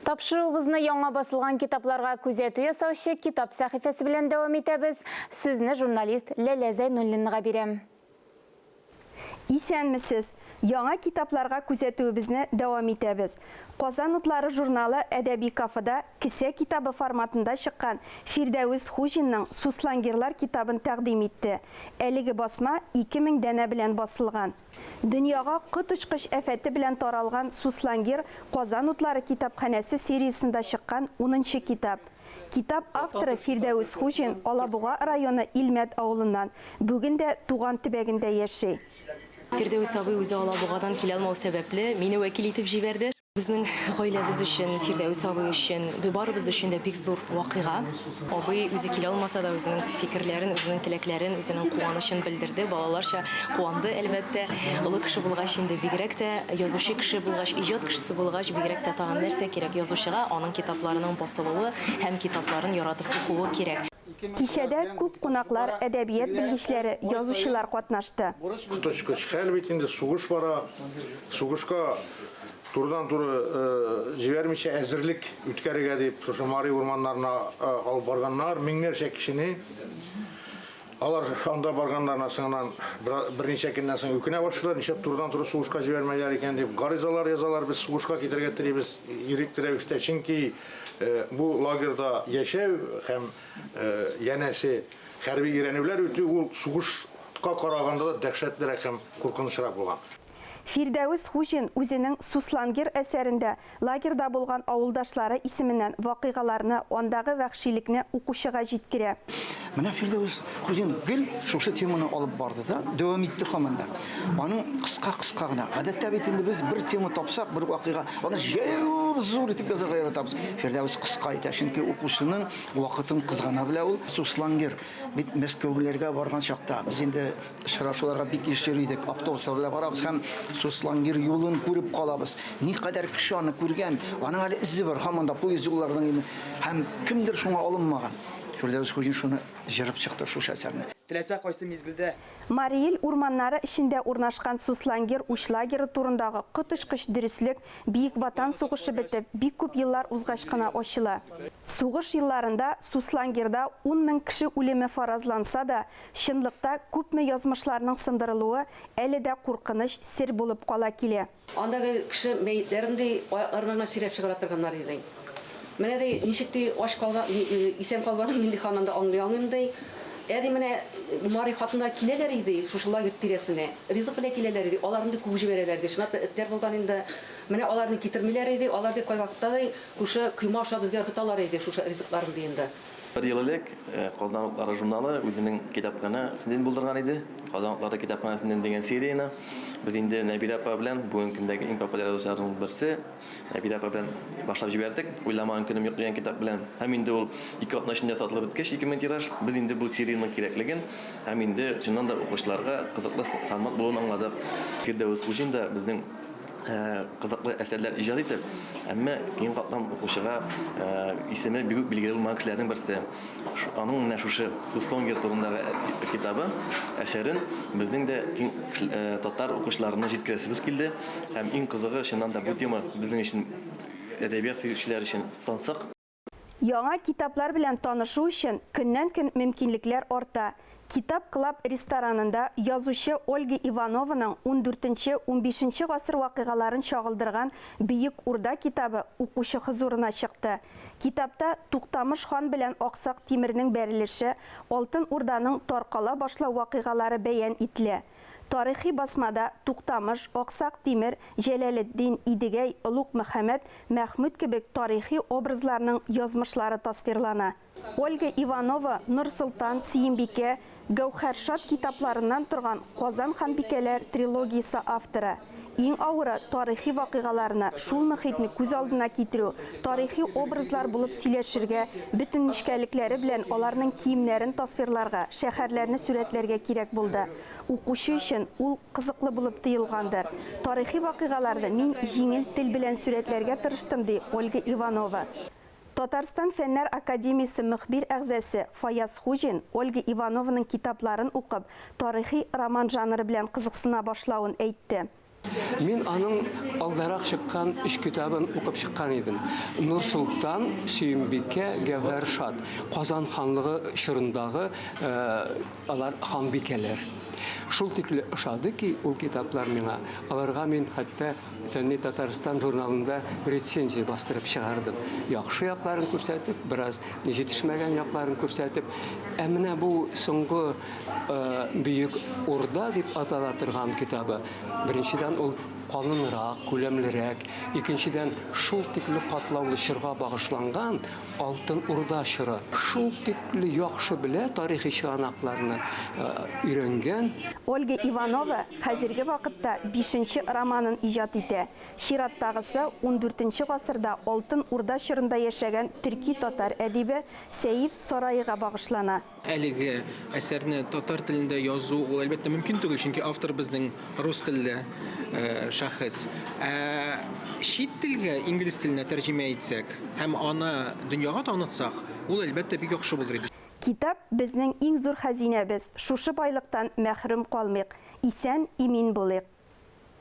Тапшыруыбызны яңа басылган китапларга күзәтү ясаучы китап сәхифәсе белән дәвам итәбез. Сүзне журналист Ләлә Зәйнуллинага бирәм. Исәнмесез! Яңа китапларга күзәтүебезне дәвам итәбез. Казан утлары журналы әдәби кафеда кесә китабы форматында чыккан Фирдәвес Хуҗинның Суслонгерлар китабын тәкъдим итте. Әлеге басма 2000 данә белән басылган. Дөньяга коточкыч афәте белән таралган Суслонгер Казан утлары китапханәсе сериясендә чыккан унынчы китап. Китап авторы Фирдәвес Хуҗин Алабуга районы Илмәт авылыннан, бүген дә туган төбәгендә яши. Фирдәвес абый үзе Алабугадан килә алмау сәбәпле, мине вәкил итеп җибәрде. Безнең гаиләбез өчен, Фирдәвес абый өчен, барыбыз өчен дә бик зур вакыйга. Абый үзе килә алмаса да, үзенең фикерләрен, үзенең теләкләрен, үзенең куанычын белдерде. Балаларча куанды, әлбәттә. Олы кеше булгач инде бигрәк тә, язучы кеше булгач, иҗат кешесе булгач, бигрәк тә тагын нәрсә кирәк язучыга, аның китапларының басылуы һәм китапларын яратып укуы кирәк. Кичәдә күп кунаклар, әдәбият белгечләре, язучылар катнашты. Коточкыч хәл бит инде, сугыш бара. Сугышка турыдан-туры җибәрмичә әзерлек үткәрергә дип шушы Мари урманнарына алып барганнар меңнәрчә кешене. Алар анда барганнарына соңыннан берничә көннән соң үкенә башлыйлар, нишләп турыдан-туры сугышка җибәрмәделәр икән дип. Гаризалар язалар, без сугышка китәргә телибез ирекле рәвештә, чөнки бу лагерьда яшәү һәм янәсе хәрби өйрәнүләр үтү ул сугышка караганда да дәһшәтлерәк һәм куркынычрак булган. Фирдәвес Хуҗин үзенең Суслонгер әсәрендә лагерьда булган авылдашлары исеменнән вакыйгаларны, андагы вәхшилекне укучыга җиткерә. Менә Фирдәвес Хуҗин гел шушы теманы алып барды да, дәвам итте һаман да. Аның кыска-кыска гына. Гадәттә бит инде без бер тема тапсак, бер вакыйга, аны җәюр зур итеп язарга яратабыз. Фирдәвес кыска итә, чөнки укучының вакытын кызгана белә ул. Суслонгер бит Мәскәүләргә барган чакта без инде Очрашуларга бик еш йөри идек, автобуслар белән барабыз һәм Суслонгер юлын күреп калабыз. Никадәр кеше аны күргән, аның әле эзе бар, һаман да поезд юлларының һәм кемдер шуңа алынмаган. Фирдәвес Хуҗин шуны җырып чыкты шушы әсәрне. Теләсә кайсы мизгелдә. Мари Эл урманнары эчендә урнашкан Суслонгер уч лагеры турындагы коточкыч дөреслек Бөек Ватан сугышы бетеп, бик күп еллар узгач кына ачыла. Сугыш елларында Суслонгерда ун мең кеше үлеме фаразланса да, Чынлыкта күпме язмышларның сындырылуы әле дә куркыныч сер булып кала килә. Андагы кеше мәетләрен, ди, аякларына гына сөйрәп чыгара торганнар иде, ди. Менә, ди, ничек, ди, ач калган, исән калганын мин, ди, һаман да аңлый алмыйм, ди. Ә, ди, менә мари хатыннар киләләр иде, ди, шушы лагерь тирәсенә. Ризык белән киләләр иде, аларны, ди, куып җибәрәләр, ди. Чынлап та этләр булган инде. Менә аларны китермиләр иде, алар, ди, кайвакытта, ди, шушы койма аша безгә ыргыталар иде шушы ризыкларын, ди инде. Бер ел элек Казан утлары журналы үзенең китапханәсен булдырган иде. Казан утлары китапханәсеннән дигән серияне без инде Нәбирә апа белән бүгенге көндәге иң популяр язучыларның берсе Нәбирә апа белән башлап җибәрдек. Уйламаган көнем юк дигән китап белән. Һәм инде ул ике атна эчендә сатылып беткәч, 2000 тираж, без инде бу сериянең кирәклеген һәм инде чыннан да укучыларга кызыклы формат булуын аңладык. Фирдәвес Хуҗин да безнең кызыклы әсәрләр иҗат итеп, әмма киң катлам укучыга исеме бик үк билгеле булмаган кешеләрнең берсе. Аның менә шушы Суслонгер турындагы китабы, әсәрен безнең дә киң татар укучыларына җиткерәсебез килде. Һәм иң кызыгы, чыннан да бу тема безнең өчен әдәбият сөючеләр өчен тансык. Яңа китаплар белән танышу өчен көннән-көн мөмкинлекләр арта. Китап Клаб ресторанында язучы Ольга Иванованың ундүртенче-унбишенче гасыр вакыйгаларын чагылдырган Бөек Урда китабы укучы хозурына чыкты. Китапта Туктамыш хан белән Аксак Тимернең бәрелеше, Алтын Урданың таркала башлау вакыйгалары бәян ителә. Тарихи басмада Туктамыш, Аксак Тимер, Җәләлетдин, Идегәй, Олуг Мөхәммәд, Мәхмүт кебек тарихи образларның язмышлары тасвирлана. Ольга Иванова Нурсолтан, Сөембикә, Гәүһәршад китапларыннан торган Казан ханбикәләр трилогиясе авторы. Иң авыры, тарихи вакыйгаларны, шул мөхитне күз алдына китерү, тарихи образлар булып сөйләшергә, бөтен нечкәлекләре белән аларның киемнәрен тасвирларга, шәһәрләрне сурәтләргә кирәк булды. Укучы өчен ул кызыклы булып тоелгандыр. Тарихи вакыйгаларны мин җиңел тел белән сурәтләргә тырыштым, ди Ольга Иванова. Татарстан Фәннәр академиясе мөхбир әгъзасе Фаяз Хуҗин Ольга Иванованың китапларын укып, тарихи роман жанры белән кызыксына башлавын әйтте. Мин аның алдарак чыккан өч китабын укып чыккан идем. Нур Солтан, Сөембикә, Гәүһәршад. Казан ханлыгы чорындагы алар ханбикәләр. Шул тикле ошады ки, ул китаплар миңа. Аларга мин хәтта Фәнни Татарстан журналында рецензия бастырып чыгардым. Яхшы якларын күрсәтеп, бераз җитешмәгән якларын күрсәтеп. Ә менә бу соңгы Бөек Урда дип атала торган китабы, беренчедән, ул калынрак, күләмлерәк, икенчедән, шул тикле катлаулы чорга багышланган Алтын Урда чоры. Шул тикле яхшы белә тарихи чыганакларны өйрәнгән. Ольга Иванова хәзерге вакытта бишенче романын иҗат итә. Чираттагысы, ундүртенче гасырда Алтын Урда чорында яшәгән төрки-татар әдибе Сәиф Сараига багышлана. Әлеге әсәрне татар телендә язу ул, әлбәттә, мөмкин түгел, чөнки автор безнең рус телле шәхес. Ә чит телгә, инглиз теленә тәрҗемә итсәк һәм аны дөньяга танытсак, ул, әлбәттә, бик яхшы булыр иде. Китап, безнең иң зур хәзинәбез, шушы байлыктан мәхрүм калмыйк, исән, имин булыйк.